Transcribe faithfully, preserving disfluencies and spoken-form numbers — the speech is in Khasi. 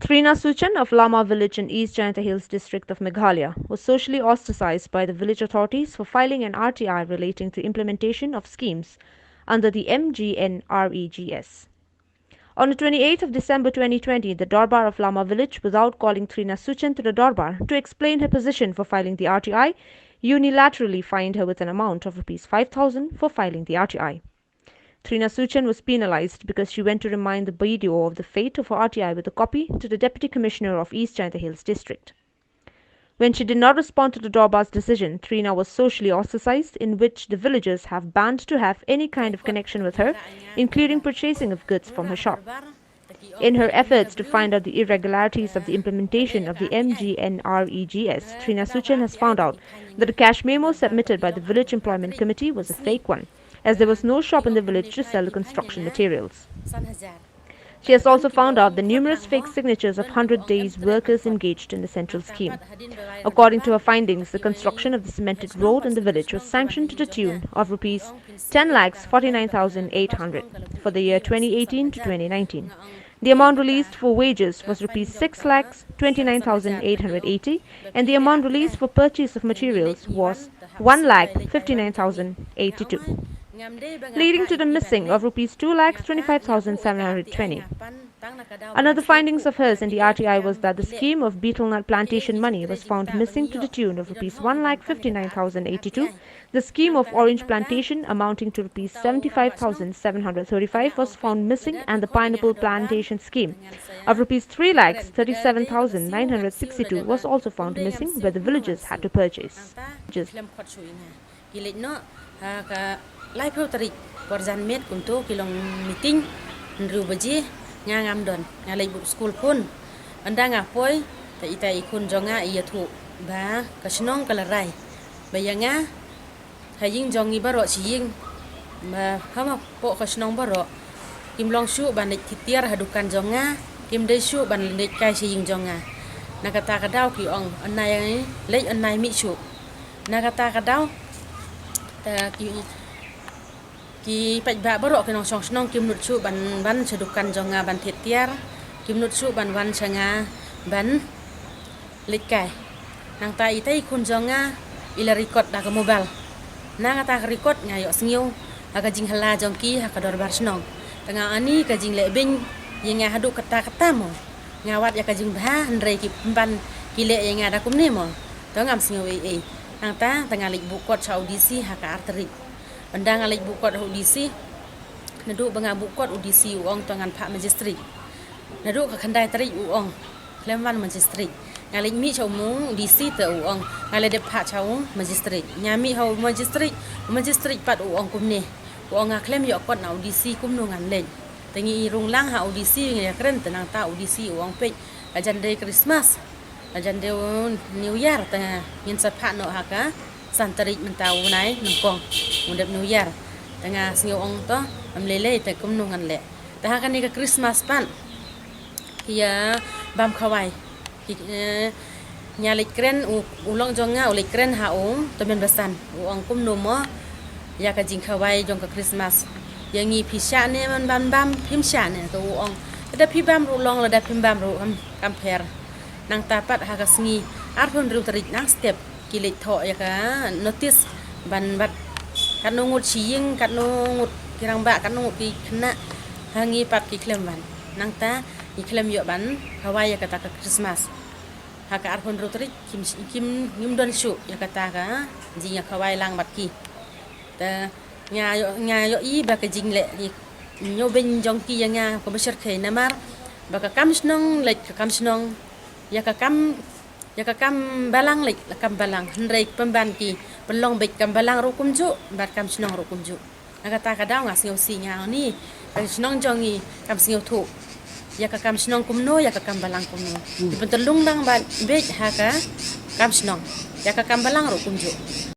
Trina Suchan of Lama village in East Jaintia Hills district of Meghalaya was socially ostracized by the village authorities for filing an R T I relating to implementation of schemes under the M G N R E G S. On the twenty-eighth of December twenty twenty, the Dorbar of Lama village, without calling Trina Suchan to the Dorbar to explain her position for filing the R T I, unilaterally fined her with an amount of rupees five thousand for filing the R T I. Trina Suchan was penalized because she went to remind the B D O of the fate of her R T I with a copy to the Deputy Commissioner of East Jaintia Hills District. When she did not respond to the Dorbar's decision, Trina was socially ostracized, in which the villagers have banned to have any kind of connection with her, including purchasing of goods from her shop. In her efforts to find out the irregularities of the implementation of the M G N R E G S, Trina Suchan has found out that the cash memo submitted by the Village Employment Committee was a fake one, as there was no shop in the village to sell the construction materials. She has also found out the numerous fake signatures of hundred days workers engaged in the central scheme. According to her findings, the construction of the cemented road in the village was sanctioned to the tune of rupees ten lakhs forty-nine thousand eight hundred for the year twenty eighteen to twenty nineteen. The amount released for wages was rupees six lakhs twenty-nine thousand eight hundred eighty, and the amount released for purchase of materials was one lakh fifty-nine thousand eighty-two, leading to the missing of rupees two lakhs twenty-five thousand seven hundred twenty. Another findings of hers in the R T I was that the scheme of betel nut plantation money was found missing to the tune of rupees one lakh fifty-nine thousand eighty-two. The scheme of orange plantation, amounting to rupees seventy-five thousand seven hundred thirty-five, was found missing, and the pineapple plantation scheme of rupees three lakhs thirty-seven thousand nine hundred sixty-two was also found missing, where the villagers had to purchase. Just Ki leit noh ha ka laiphew tarik por janmiet, kumto ki long meeting hynriew baje. Nga ngam don, nga leit buh skul khun. Ynda nga poi, te ita i khun jong nga i ïathuh ba ka shnong ka la rai ba ïa nga ha ïing jong ngi baroh shi ïing, ba ha ma poh ka shnong baroh kim long shuh ban leit thied tiar ha dukan jong nga, kim dei shuh ban leit kai sha ïing jong nga. Na kata ka daw ki ong, yn nai leit, yn nai mih shuh. Na kata ka daw, te ki, ki paidbah baroh ki nongshong shnong kim nud shuh ban wan sha dukan jong nga ban thied tiar, kim nud shuh ban wan sha nga ban leit kai. Nangta ita i khun jong nga i la record da ka mobile. Na kata ka record nga ïohsngew ha ka jinghylla jong ki ha ka dorbar shnong. Te nga ani ka jingleh beiñ ïa nga haduh katta katta mo. Nga wad ïa ka jingbha, hynrei ki pynban ki leh ïa nga da kumne mo. Te ngam sngew ei ei. Nangta te nga leit buh kot sha u D C ha ka ar tarik. Ynda nga leit buh kot ha u D C, naduh ba nga buh kot u D C u ong to ngan phah magistrate. Naduh ka khyndai tarik u ong khlem wan magistrate. Nga leit mih sha u D C te u ong nga la dep phah sha u magistrate. Nga mih ha u magistrate, u magistrate pat u ong kumne. U ong nga khlem ïoh kot na u D C, kumno ngan leit. Te ngi rung lang ha u D C, ngi ïakren te nangta u D C u ong peit, la jan dei Christmas, la jan dei New Year, te ngin sa phah noh ha ka san tarik mynta u bnai nyngkong, u dep New Year. Te nga sngew ong to ym lei lei te kumno ngan leh. Te ha kane ka Christmas pat ki ïa bam khawai. Ki, eh, nga leit kren, u, u lok jong nga u leit kren ha u tymmen basan. U ong kumno mo ïa ka jingkhawai jong ka Christmas. Ïa ngi phi shah ne man ban bam, phim shah ne. Te u ong lada phi bam ruh long, lada phim bam ruh kam, kam pher. Nangta pat ha ka sngi arphew hynriew tarik nang step ki leit thoh ïa ka notice ban bat katno ngut shi ïing, katno ngut ki rangbah, katno ngut ki khynnah, ha ngi pat ki khlem wan. Nangta ngi khlem ïoh ban khawai ïa kata ka Christmas. Ha ka arphew hynriew tarik kim, kim, ngim don shuh ïa kata ka jingïakhawai lang bad ki. Te nga ïoh, nga ïohi ba ka jingleh ïa, ñiew beiñ jong ki ïa nga ka ba shyrkhei namar ba ka kam shnong leit ka kam shnong, ïa ka kam, ïa ka kam balang leit ka kam balang, hynrei pynban ki pynlong beit kam balang ruh kumjuh bad kam shnong ruh kumjuh. Na kata ka daw nga sngewsih, nga ong ni ka shnong jong ngi kam sngewthuh ïa ka kam shnong kumno, ïa ka kam balang kumno. Ki pyntyllung dang bad beit ha ka kam shnong, ïa ka kam balang ruh kumjuh.